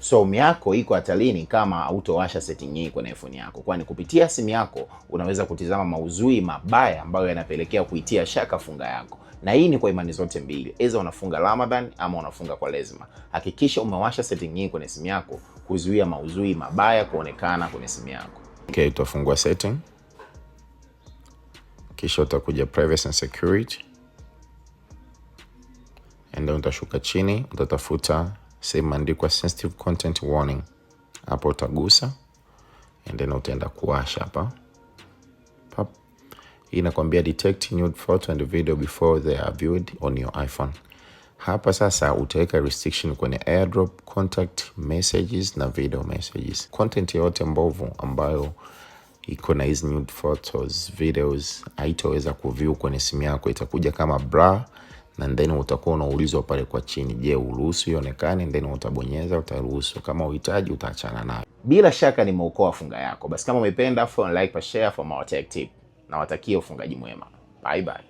Saumu yako iko hatarini kama hautowasha setting hii kwenye iPhone yako, kwani kupitia simu yako unaweza kutizama maudhui mabaya ambayo yanapelekea kuitia shaka funga yako. Na hii ni kwa imani zote mbili, aidha unafunga Ramadhan ama unafunga Kwaresma. Hakikisha umewasha setting hii kwenye simu yako kuzuia maudhui mabaya kuonekana kwenye simu yako. Okay, utafungua setting, kisha utakuja privacy and security, and then utashuka chini, utatafuta sehemu imeandikwa sensitive content warning. Hapo utagusa and then utaenda kuwasha hapa. Pap. Hii inakwambia detect nude photo and video before they are viewed on your iPhone. Hapa sasa utaweka restriction kwenye AirDrop, contact messages na video messages. Content yoyote mbovu ambayo iko na hizi nude photos, videos haitoweza kuview kwenye simu yako, itakuja kama blur na then utakuwa unaulizwa pale kwa chini, je, uruhusu ionekane? Then utabonyeza utaruhusu, kama uhitaji utaachana nayo. Bila shaka nimeokoa funga yako. Basi kama umependa, follow, like, share for more tech tip. Nawatakia ufungaji mwema. Bye bye.